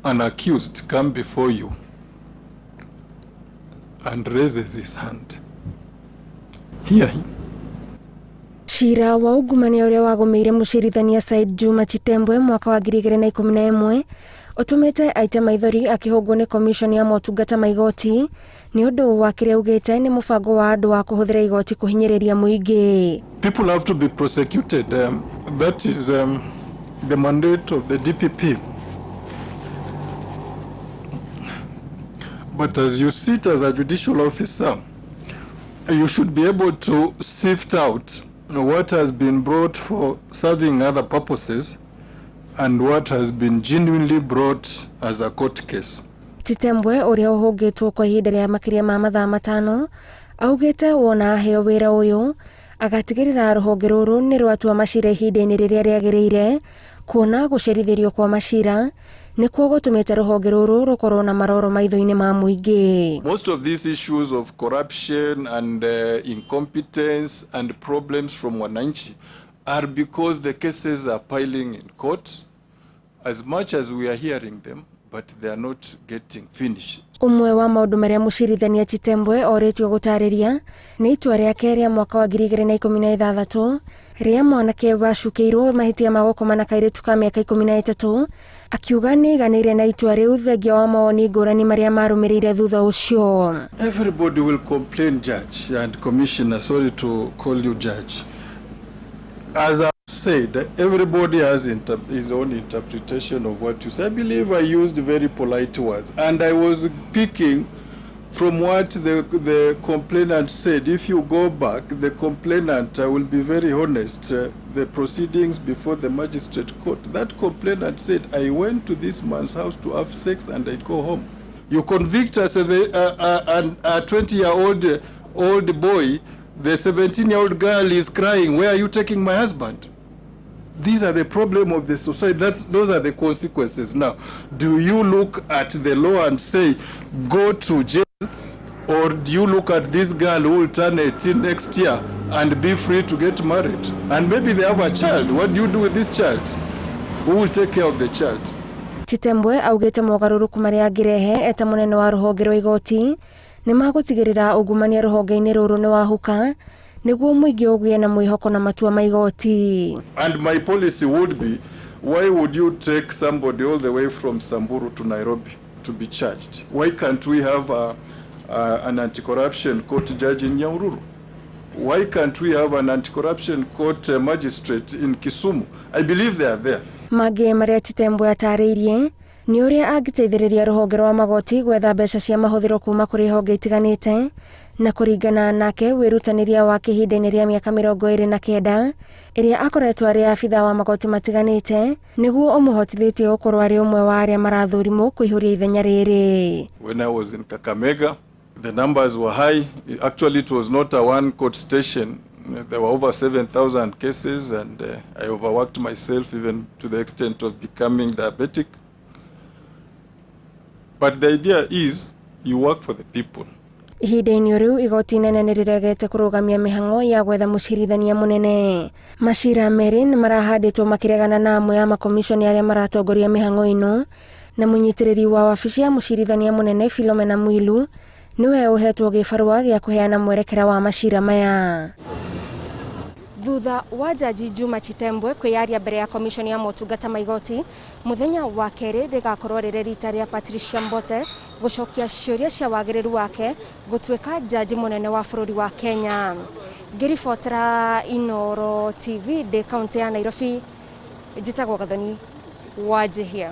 An accused come before you and raises his hand, hear him. Cira wa ungumania ũrĩa wagũmĩire mũcirithania Said Juma Chitembwe mwaka wa 2011 ũtũmĩte aite maithori akĩhũngwo nĩ komishoni ya motungata ma igoti nĩ ũndũ wa kĩrĩa augĩte nĩ mũbango wa andũ wa kũhũthĩra igoti kũhinyĩrĩria mũingĩ. People have to be prosecuted. That is the mandate of the DPP. But as you sit as a judicial officer, you should be able to sift out what has been brought for serving other purposes and what has been genuinely brought as a court case. Chitembwe ũrĩa ũhũngĩtwo kwa ihinda rĩa makĩria ma mathaa 5 augĩte wona aheo wĩra ũyũ agatigĩrĩra rũhonge rũrũ nĩ rwatua macira ihinda-inĩ rĩrĩa rĩagĩrĩire, kuona gũcerithĩrio kwa macira nĩkuo gũtũmĩte rũhonge rũrũ rũkorwo na maroro maitho-inĩ ma mũingĩ. Most of these issues of corruption and incompetence and problems from wananchi are because the cases are piling in court as much as we are hearing them, but they are not getting finished. Ũmwe wa maũndũ marĩa mũcirithania Chitembwe orĩtio gũtarĩria nĩ itua rĩake rĩa mwaka wa 2016 rĩa mwanake wacukĩirwo mahĩtia ma gũkoma na kairĩtu ka mĩaka 13, akiuga nĩ aiganĩire na itua rĩu thengia wa mawoni ngũrani marĩa marũmĩrĩire thutha ũcio. Everybody will complain, judge and commissioner, sorry to call you judge. As I said, everybody has his own interpretation of what you say. I believe I used very polite words, and I was picking from what the complainant said. If you go back, the complainant, I will be very honest, the proceedings before the magistrate court, that complainant said, I went to this man's house to have sex and I go home. You convict a 20-year-old old boy, the 17-year-old girl is crying, where are you taking my husband? These are the problem of the society. Those are the consequences. Now, do you look at the law and say, go to jail, or do you look at this girl who will turn 18 next year and be free to get married? And maybe they have a child. What do you do with this child? Who will take care of the child? Chitembwe augĩte mogarũrũku marĩa angĩrehe eta mũnene wa rũhonge rwa igoti nĩ magũtigĩrĩra ungumania rũhonge-inĩ rũrũ nĩ wahuka nĩguo mũingĩ ũgĩe na mwĩhoko na matua ma igoti. And my policy would be, why would you take somebody all the way from Samburu to Nairobi to be charged? Why can't we have an anti-corruption court judge in Nyahururu? Why can't we have an anti-corruption court magistrate in Kisumu? I believe they are there. Mangĩ marĩa Chitembwe atarĩirie nĩ ũrĩa angĩteithĩrĩria rũhonge rwa magoti gwetha mbeca cia mahũthĩro kuma kũrĩ honge itiganĩte, na kũringana nake wĩrutanĩria wake ihinda-inĩ rĩa mĩaka 29 ĩrĩa akoretwo arĩ abithaa wa magoti matiganĩte nĩguo ũmũhotithĩtie gũkorwo arĩ ũmwe wa arĩa marathũrimwo kũihũria ithenya rĩrĩ. When I was in Kakamega, the numbers were high. Actually, it was not a one court station. There were over 7,000 cases, and I overworked myself even to the extent of becoming diabetic. But the idea is you work for the people. Ihinda-inĩ rĩu igoti inene nĩ rĩregete kũrũgamia mĩhang'o ya gwetha mũcirithania mũnene. Macira merĩ nĩ marahandĩtwo makĩregana na amwe a makomishoni arĩa maratongoria mĩhang'o ĩno, na mũnyitĩrĩri wa wabici ya mũcirithania mũnene Philomena Mwilu nĩwe ũhetwo gĩbarũa gĩa kũheana mwerekera wa macira maya. Thutha wa Jaji Juma Chitembwe kwĩyaria mbere ya komishoni ya motungata ma igoti mũthenya wa kerĩ rĩgakorwo rĩrĩ rita rĩa Patricia Mbote gũcokia ciũria cia wagĩrĩru wake gũtuĩka jaji mũnene wa bũrũri wa Kenya. Ngĩribotera Inooro TV ndĩ kaũntĩ ya Nairobi, njĩtagwo Gathoni Wanjihia.